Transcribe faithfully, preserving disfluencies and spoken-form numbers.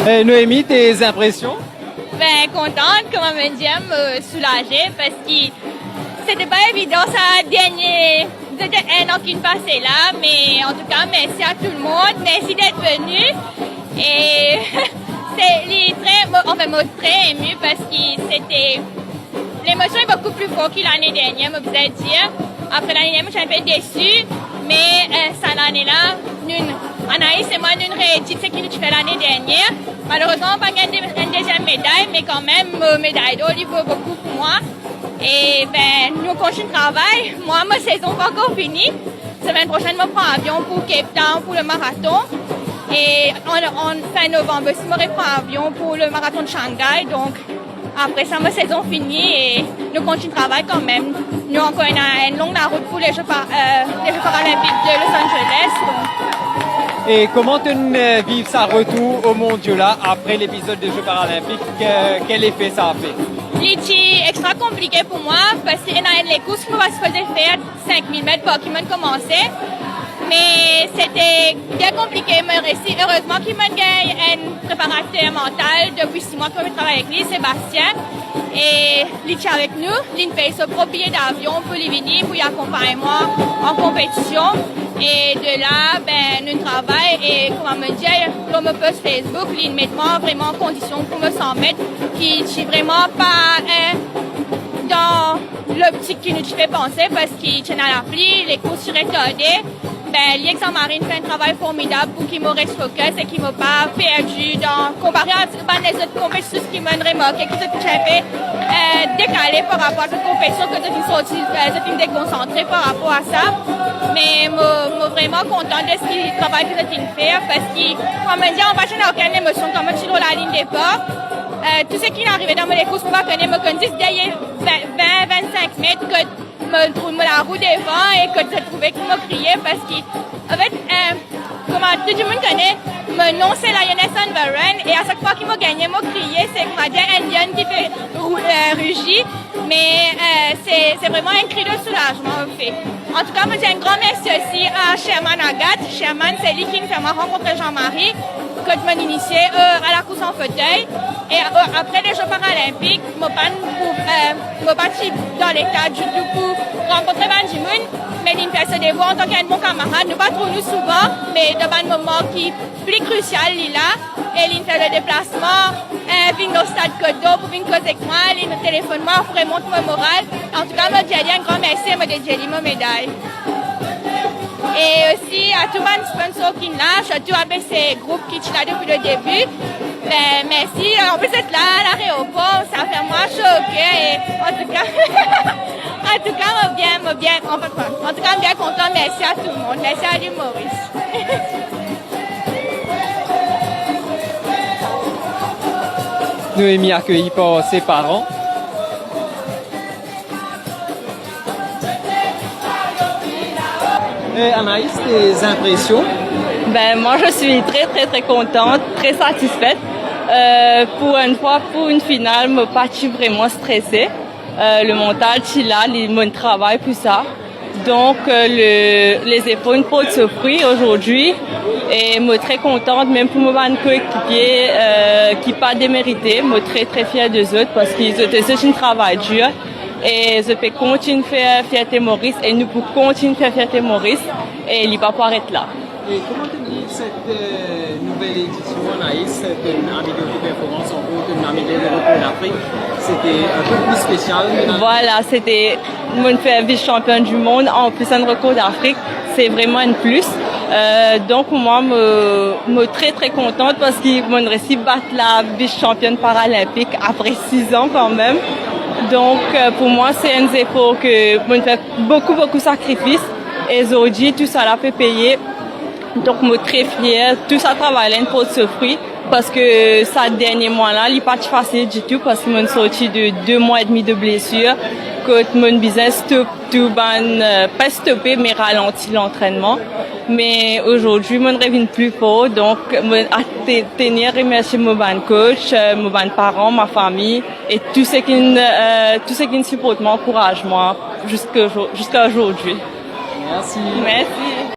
Eh, Noémie, tes impressions ? Ben, kontan, kouma mo dir, mo soulaze, parski se ti pa evidan sa dernie, se ti enn an ki pase la, me antouka, mersi a tou lemonn, mersi d'être venu. E se, li tre, mo, anfin, mo tre emu parski se ti Lemosion est beaucoup plus fort ki lane dernie, mo bizin dir. Apre lane dernie, mo ti enn pe desi, me, eh, sa lane la, nou, Anaïs e mwa, nou reedit seki nou ti fer lane dernie. Malerezman, mo pa gagn de-, enn deziem meday, me kanmem, mo meday dor, li vo boukou pou mwa. E, ben, nou kontign travay. Mwa, mo sezon pankor fini. Semenn prosenn, mo pran avion pou Cape Town pou le maraton. E an, an fin novanm osi, mo repran avion pou le maraton de Shanghai. Donk, apre sa, mo sezon fini e nou kontign travay kanmem. Nou ankor ena enn long larout pou le Jeux Pa-, eh, le Jeux Paralympiques de Los Angeles. Donk, E kouma to'nn, eh, viv sa retour aux Mondiaux la, apre lepizod de Jeux Paralympiques, eh, kel efe sa a fer ? Li ti extra konplike pou mwa, parski ena enn lekours ki mo pa sipoze fer, sink mil met par ki mo'nn koumanse. Me se ti bien konplike, mo resi. Erezman ki mo'nn gagn enn preparater mantal depi sis mwa ki mo pe travay avek li, Sébastien. E li ti avek nou, li'nn pey so prop biye davion pou li vini, pou li akonpagn mwa an konpetision. E de la, ben, nou travay e, kouma mo dir, lor mo post Facebook, li'nn met mwa vreman an kondision pou mo san met, ki ti vreman pa, eh, dan loptik ki nou ti pe panse, parski ti ena lapli, lekours ti retarde. Ben, li ek Jean-Marie inn fer enn travay formidab pou ki mo res focus e ki mo pa perdi dan, konpare a bann lezot konpetision ki mo'nn remarke ki zot ti enpe, eh, dekale par rapor a zot konpetision, ki zot inn sorti, eh, zot inn dekonsantre par rapor a sa. Me mo, mo vreman kontan de seki travay ki zot inn fer, parski, kouma mo dir, mo pa ti ena okenn emosion kan mo ti lor lalinn depar. Eh, tou seki inn arive dan mo lekours, mo pa kone, mo konn zis deryer vin, vin, vin-sink met kot mo trouv mo larou devan e kot zot trouve ki mo kriye, parski, anfet, eh, kouma tou dimoun kone, mo nom se Lioness on the Run, e a sak fwa ki mo gagne, mo kriye, se, kouma dir, enn lionn ki pe rou-, eh, rizi, me, eh, se, se vreman enn kri de soulazman, anfet. Antouka, mo dir enn gran mersi osi a Sherman Agathe. Sherman, se li ki'nn fer mwa rankontre Jean-Marie, kot mo'nn inisie, eh, a lakours an fotey. E, eh, apre le Jeux Paralympiques, mo pa'nn pou, eh, mo pa ti dan leta ditou pou rankontre bann dimoun, me li'nn fer so devwar antan ki enn bon kamarad. Nou pa trouv nou souvan, me dan bann moman ki pli krisial, li la, e li'nn fer le deplasman, eh, vinn lor Stad Kot Dor pou vinn koz ek mwa, li'nn telefonn mwa pou remont mo moral. Antouka, mo dir li enn gran mersi e mo dedie li mo meday. E osi a tou bann sponsor ki'nn la, sirtou A B C Group ki ti la depi le debi. Ben, mersi. An plis, zot la, laeropor, sa fer mwa so ker. E antouka, antouka, mo bien, mo bien, anfin, antouka, mo bien kontan. Mersi a tou lemonn. Mersi a Lil Moris. Noémie accueillie par ses parents. Eh, Anaïs, tes impressions ? Ben, moi, je suis très, très, très contente, très satisfaite. Euh, pour une fois, pour une finale, mo pa ti vreman strese. Euh, le mental ti la, li, mo'nn travay pou sa. Donc, euh, le, les efforts portent ses fruits aujourd'hui. E mo tre kontan, mem pou mo bann koekipie, euh, ki pa demerite, mo tre, tre fier de zot, parski zot osi inn travay dir. E zot pe kontign fer fierte Moris, e nou pou kontign fer fierte Moris, e li pa pou aret la. E kouma to'nn viv set, euh, nouvel edision, Anaïs, to'nn amelior to performans, ankor to'nn amelior to rekor Lafrik? Se ti enn pe pli spesial, me... Voilà, se ti, mo'nn fer vis-champion di mond, an plis enn rekor Lafrik, se vreman enn plis. Euh, donk, mwa, mo, mo tre, tre kontan parski mo'nn resi bat la vis-champion paralinpik apre sis an kanmem. Donk, euh, pou mwa, se enn zefor ki mo'nn fer boukou, boukou sakrifis. E zordi, tousala pe peye. Donk, mo tre fier, tou sa travay la inn port so fri, parski sa dernie mwa la, li pa ti fasil ditou, parski mo'nn sorti de de mwa edmi de blesir, kot mo'nn bizin stop tou bann, euh, pa stope, me ralanti lantrennman. Me zordi, mo'nn revinn pli for, donk, mo a te-, tenir remersie mo bann coach, euh, mo bann paran, ma fami, e tou seki'nn, euh, tou seki'nn siport mwa, ankouraz mwa, ziska zo-, ziska zordi. Mersi. Mersi.